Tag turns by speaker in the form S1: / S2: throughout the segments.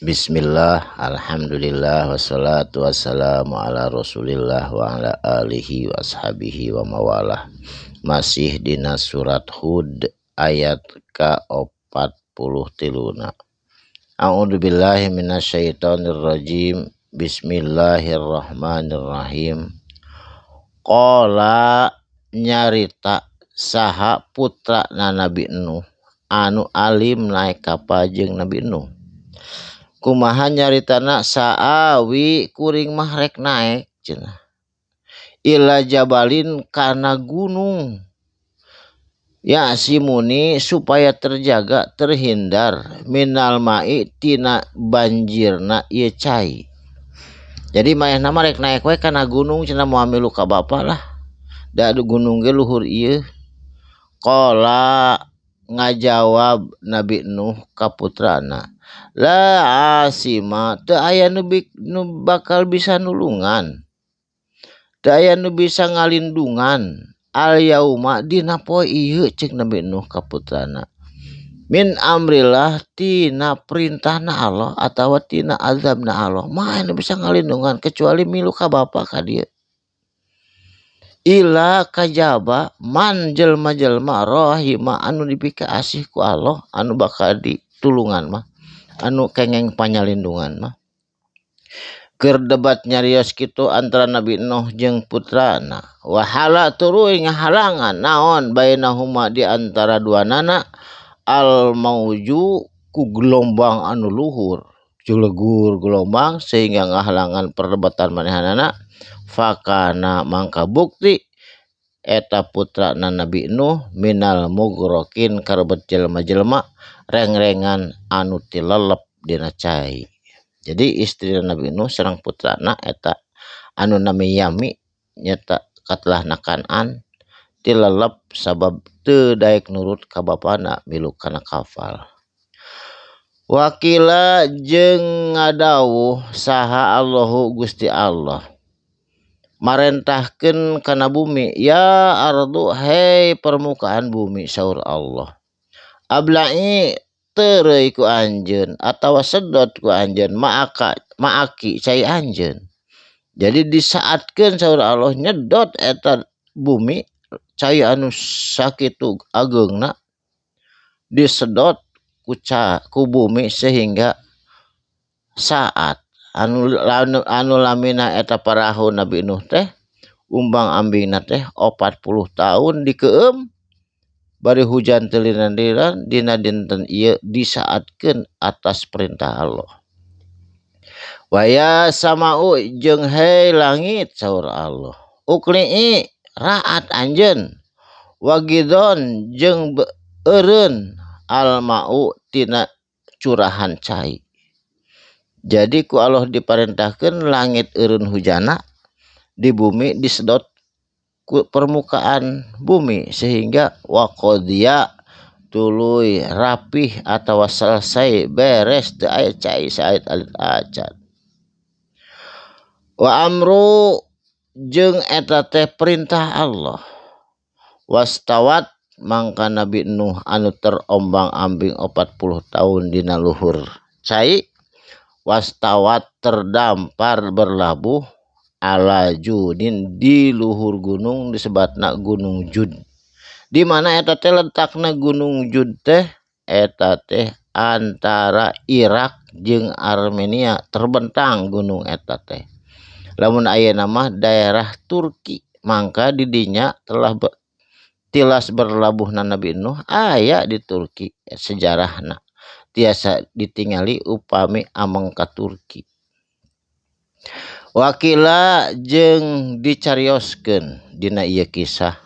S1: Bismillah, alhamdulillah, wassalatu wassalamu ala rasulillah wa ala alihi wa ashabihi wa mawalah. Masih dina surat Hud ayat ka-43 na. A'udzu billahi minasyaitonir rajim. Bismillahirrahmanirrahim. Qala, nyarita saha putra na Nabi Nuh anu alim naek kapal jeung Nabi Nuh. Kumaha nyaritana? Sa'awi, kuring mah rek naek cenah, ila jabalin, kana gunung, ya'simuni, supaya terjaga, terhindar, minal ma'i, tina banjirna ieu cai. Jadi manehna mah rek naek we kana gunung cenah, moal milu ka bapa lah, da gunung ge luhur ieu. Qala, ngajawab Nabi Nuh ka putrana, la asima, teu aya nu bakal bisa nulungan, teu aya nu bisa ngalindungan, al yauma, dina poe ieu, cek Nabi Nuh ka putrana, min amrillah, tina perintahna Allah atawa tina azabna Allah. Moal nu bisa ngalindungan kecuali milu ka bapa ka dieu, illa, kajaba, man, jelma-jelma, rahima, anu dipikaasih ku Allah, anu bakal ditulungan mah, anu kengeng panyalindungan mah. Keur debat nyarios kitu antara Nabi Nuh jeung putrana, wahala, tuluy ngahalangan naon, bainahuma, di antara duanana, al mauju, ku gelombang anu luhur, julegur gelombang sehingga ngahalangan perdebatan manehanana. Fakana, mangka bukti eta putrana Nabi Nuh, minal mugrokin, karebet jelema-jelema rengrengan anu tilelep dina cai. Jadi istri Nabi Nuh sareng putrana eta anu nami Yami, nyata katelahna Kan'an, tilelep sabab teu daek nurut ka bapana milu kana kapal. Waqila, jeung ngadawuh saha Allahu, Gusti Allah, marentahkeun kana bumi, ya ardu, hei permukaan bumi, saur Allah, abla'i, teureuy ku anjeun atawa sedot ku anjeun, ma'aka, ma'aki, cai anjeun. Jadi disaatkeun saur Allah nyedot eta bumi cai anu sakitu ageungna, disedot ku bumi sehingga saat anu lamina eta parahu Nabi Nuh teh umbang ambingna teh 40 tahun dikeum bari hujan teu lila, dina dinten ieu disaatkeun atas perintah Allah. Waya sama'u, jeung hei langit, saur Allah, uqli'i, raat anjeun, wagidon, jeung eureun, alma'u, tina curahan cai. Jadi ku Allah diparentahkeun langit eureun hujana, di bumi disedot ku permukaan bumi, sehingga waqodiya, tuluy rapih atawa selesai, beres, teu aya cai saait alit acan. Wa amru, jeung eta teh perintah Allah. Wastawat, mangka Nabi Nuh anu terombang-ambing 40 tahun dina luhur cai, wastawat, terdampar, berlabuh, ala judin, di luhur gunung disebatna Gunung Jud. Di mana eta teh letakna Gunung Jud teh? Eta teh antara Irak jeung Armenia terbentang gunung eta teh. Lamun ayeuna mah daerah Turki. Mangka di dinya telah tilas berlabuhna Nabi Nuh aya di Turki sejarahna, tiasa ditingali upami ameng ka Turki. Waqila, jeung dicarioskeun dina ieu kisah,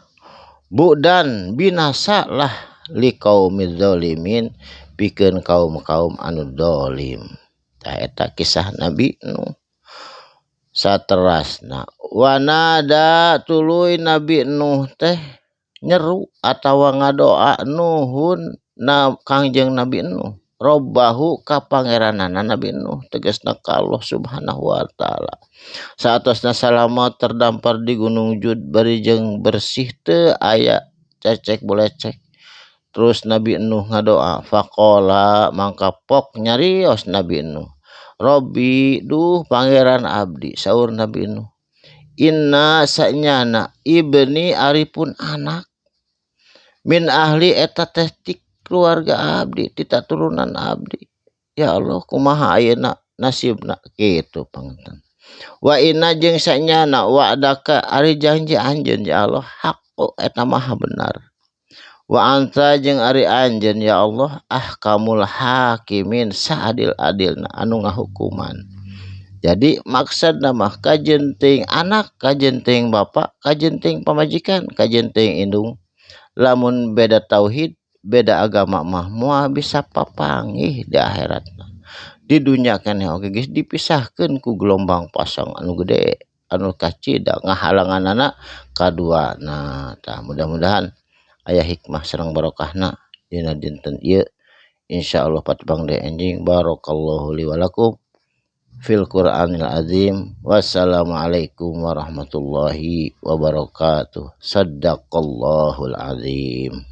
S1: bu'dan, binasa lah, liqaumiz zalimin, pikeun kaum-kaum anu zalim. Tah, eta kisah Nabi Nuh. Saterasna wanada, tuluy Nabi Nuh teh nyeru atawa ngadoa, nuhun na Kangjeng Nabi Nuh, robbahu, ka pangeranana Nabi Nuh, tegasna ka Allah Subhanahu wa Ta'ala. Saatosna salama terdampar di Gunung Jud bari jeung bersih, teu aya cecek bolecek, terus Nabi Nuh ngadoa. Faqala, mangka pok nyarios Nabi Nuh. Robbi duh pangeran abdi saur Nabi Nuh inna sanyana ibni ari pun anak min ahli eta teh ti keluarga abdi ti turunan abdi ya Allah kumaha ayeuna nasibna kitu panginten wa inna jeung sanyana wa'daka ari janji anjeun ya Allah haqqu eta maha benar wa anta jeung ari anjeun ya Allah ahkamul hakimin saadil-adilna anu ngahukuman. Jadi maksudna mah kajeun teuing anak, kajeun teuing bapa, kajeun teuing pamajikan, kajeun teuing indung. Lamun beda tauhid, beda agama mah moal bisa papanggih di akhirat. Di dunya keneh oge geus dipisahkeun ku gelombang pasang anu gede anu kacida ngahalanganana kaduana. Tah mudah-mudahan aya hikmah sareng barokahna dina dinten ieu. Insyaallah patepang deui enjing. Barakallahu li wa lakum fil Qur'anil azim. Wassalamualaikum warahmatullahi wabarakatuh. Sadaqallahul azim.